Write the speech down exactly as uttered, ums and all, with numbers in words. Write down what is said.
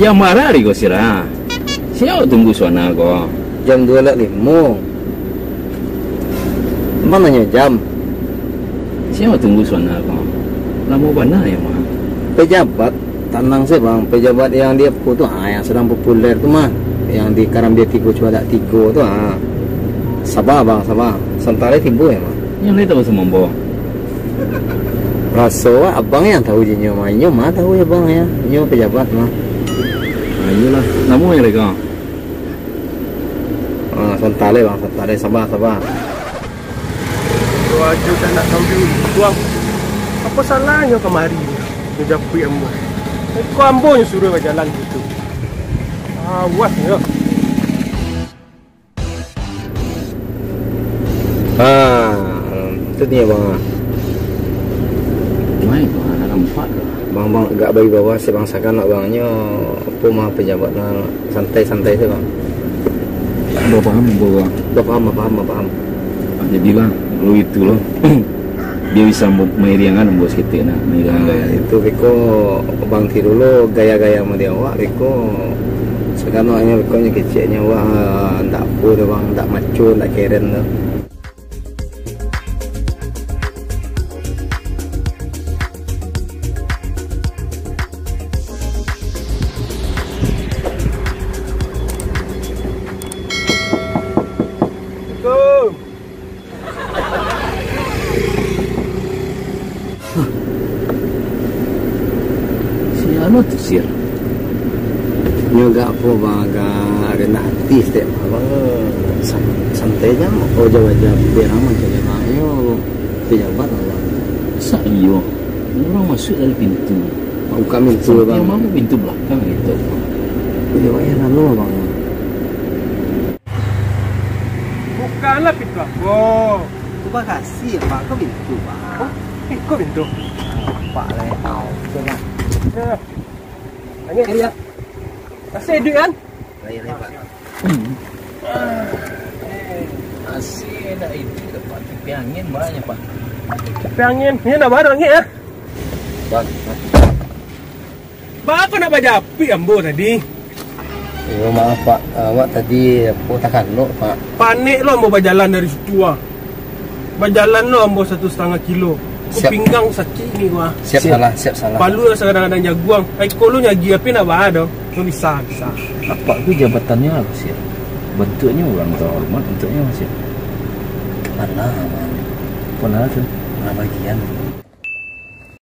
Jam bara tadi ko, Sir, ah? Sia tunggu suana ko? Jam duo lewat limo. Mano nyo jam? Sia tunggu suana ko? Lamo bana yo, mah. Pejabat, tanang se, Bang. Pejabat yang di apo tu, ah, yang sadang populer tu, mah. Yang di Karambia Tigo Cuadak Tigo tu, ah. Saba, Bang, saba. Sabanta lai tibo yo, mah. Nyo lai tahu samo ambo? Raso awak abang yang tahu jo inyo mah. Inyo mah tahu jo abang yo. Inyo pejabat mah. Ah, iyolah. Namo nyo lai ko? Ah, sabanta lai, Bang, sabanta lai. Saba, saba. Bro Ajo tak nak tahu dulu, Bang. Apo salahnyo kamari nyo japuik ambo? Ko ambo nyo suruah bajalan gitu. Awas nyo. Ah, tu nyo, Bang. Mai, Bang, nak nampak tu. Bang, Bang, agak bawah-bawah se, Bang, sagan nak, Bang. Nyo, apo mah, pejabat nah, santai-santai se, Bang. Bapaham, Bang. Bapaham, bapaham, bapaham. Ah, jadilah, kalau itu lo. Bia bisa ma-, mairiangan ambo saketek nak, mairiangan. Ah, itu beko Bang Tirulo gaya-gaya mode awak, beko sagano nyo beko nyo keceknyo awak, ah, ndak apo doh, Bang, ndak maco, ndak keren doh. Assalamualaikum. Sia lo tu, Sir? Nyo agak apo, Bang, agak randah ati saketek. Abang san-, santai se, Bang. Oh, wajah-wajah beraman sajo, Bang. Nyo pejabat, Bang. Sa iyo, urang masuak dari pintu. Buka pintu, Bang. Pintu balakang gitu. Iyo, Bang, yo, lalu, Bang. Bukalah pintu ambo. Terima kasih ya, Pak. Kok pintu, Pak? Oh, eh, kok pintu? Pak, leh. Coba. Ya. Angin. Ya. Masih hidup, kan? Baik, baik, Pak. Masih ada itu, Pak. Kipas angin banyak, Pak. Kipas angin. Ini nak baru angin, ya? Bang, Bang. Baa kok nak bajapuik ambo tadi? Iyo, maaf, Pak. Awak tadi, apo, takanok, Pak. Panek lo ambo bajalan dari situ, ah. Bajalan lo ambo satu satangah kilo. Ko siap. Pinggang sakik ni ko, ah. Siap, siap. Salah, siap salah. Palu lah sakadang-kadang jaguang. Ai, ko lo nyagi, tapi nak baa doh. Lo bisa, bisa. Apak tu jabatannyo apo, Sir? Bantuaknyo urang tahormat, bantuaknyo, Sir. Panah, Bang. Panah tu? Panah bagian.